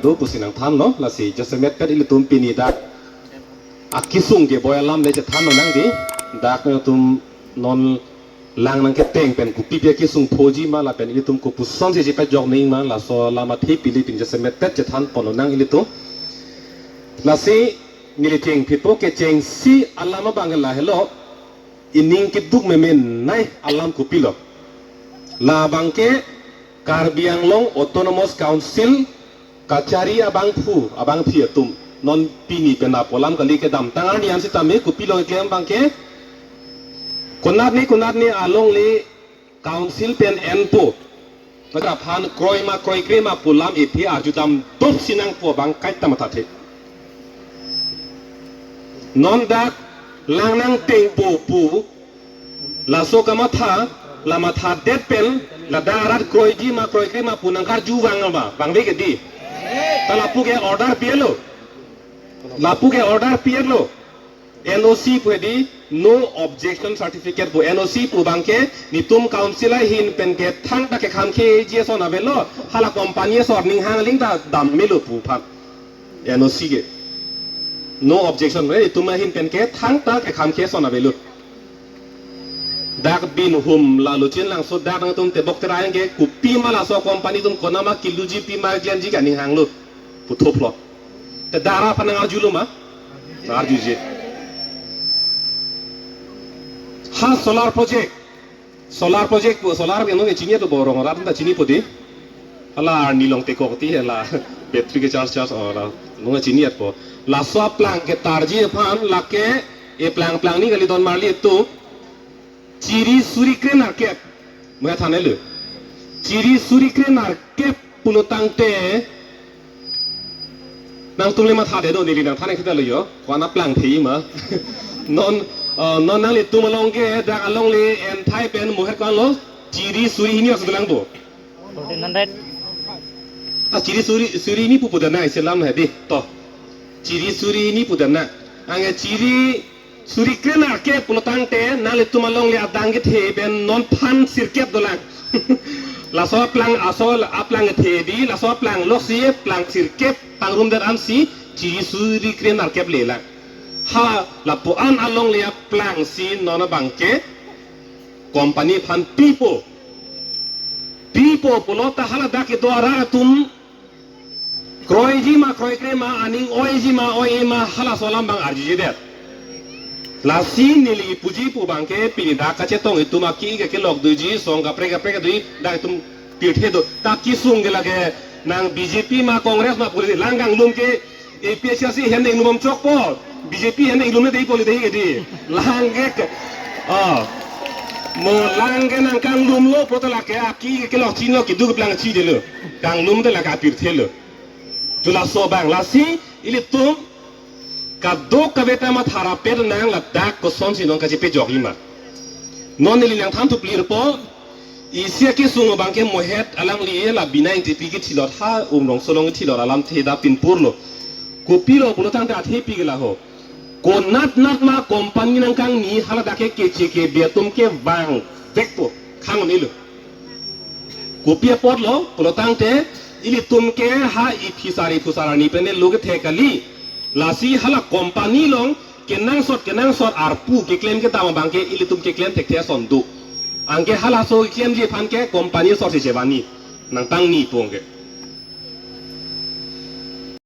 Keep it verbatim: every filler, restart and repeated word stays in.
do pusi nangthanlo, lasi jasemet pen ilitum pini dak akesung keboi alam le chethan lonang dei, dak nangtum non lang nangketeng pen kopipi akesung phoji ma lapen ilitum kopusonsi chepajok nangji ma, laso alam athe pili pin jasemet pen chethan pon lonang ilitum. Lasi neli chengphitpo, kechengsi alam abang ke lahelo, ining keduk memenei alam kopilo. Labang ke Karbi Anglong Autonomous Council kachari abangphu abangphi atum non pini pen apolam kali, kedamtang arni an sitame kopilo keklem abang ke, konatne konatne alongle council pen enpo, maka aphan kroi ma kroikre ma pu alam iphi arjudam dopsi nangpo abang kaita mathathe. Non dak lang nangtengpo pu laso kamatha, la mathadet pen ladak arat kroiji ma kroikre ma pu nangkarju vang ma, vangve ke dei. Ta lapu ke order pilo. Lapu ke order pilo. N O C pu dei, no objection certificate pu. N O C pu abang ke netum council ahin pen ke thangta kekham keji ason avelo, hala company asor ninghang aling ta dam melo pu aphan. N O C ke no objection, eh, netum ahin pen ke thangta kekham ke ason avelo. Dak Binhum, Laluchin, Langso dak nangtum tebok terai ke kopi ma laso company atum konat ma kiluji, pi ma klemji ke aninghanglo puthot plot. Te dak arat aphan nangarjulo ma? Nangarjuje. Ha solar project. Solar project pu, solar ke nung chini to borong rat ta chinipo dei. Hala arni along tekok ti hala battery ke charge charge, oh, la nung chinipo. Laso aplang ketarji aphan lake eplang plang ni kali don marli atum. Chiri suri krenerkep. Mo ya thanelo. Chiri suri krenerkep pulo tangte nangtum le mathadet do, neli nangthan kita lo jo. Ko-an aplang thei ma. Non, eh, non nanglitum along ke dak alongle enthai pen mohet ko-anlo, chiri suri hini asudalangpo. Fourteen hundred. Ah, chiri suri, suri hini pupu dana isi alam hedi to. Chiri suri hini pu dana. Anke chiri suri krenerkep pulo tangte nanglitum alongle adang kethe pen non phan sirkep dolang. Laso aplang, aso aplang kethe dei, laso aplang loksi plang sirkep pangrumdet ansi chiri suri krenerkep lelang. Ha lapu-an alongle aplang si non abang ke company aphan pipo. Pipo pulo ta hala dak kedo arat atum kroiji ma kroikre ma, aning oiji ma oi ma, halaso alam abang arjujedet. Lasi neli puji pu abang ke pini dak kachetong itum aki ke kelok doji, song kaprek kaprek dei, dak itum pirthe do. Ta kesung ke lake nang B J P ma Congress ma pu dei, lang kanglum ke A P H L C ahin inglum chokpo, B J P ahin inglum dei pu dei ke dei. Lang ke, ah, mo lang ke nangkanglumlo pulote lake aki ke kelok chini keduk plang chidelo. Kanglum te lake apirthelo. Chula so abang lasi ilitum kadokave ta matharapet nang ladak kosonsi non kachepajokji ma. Non neli nangthan thuplirpo, isi akesung abang ke mohet alangli la Bina Ingtipi kethilot ha Umrongso along kethilot alamthe dak pinpurlo. Kopilo pulo tangte athepi ke laho. Konat nat ma company nangkangni hala dak ke keche kebe atum kevang vekpo, khang un-elo. Kopi apotlo pulo tangte ilitum ke ha iphusar iphusar arni pen lo kethe kali. Lasi hala company along kenangsot kenangsot arpu keklem kedam abang ke ilitum keklem thekthe ason do. Anke halaso keklemji aphan ke company asor si chevanji, nangtangni pu anke.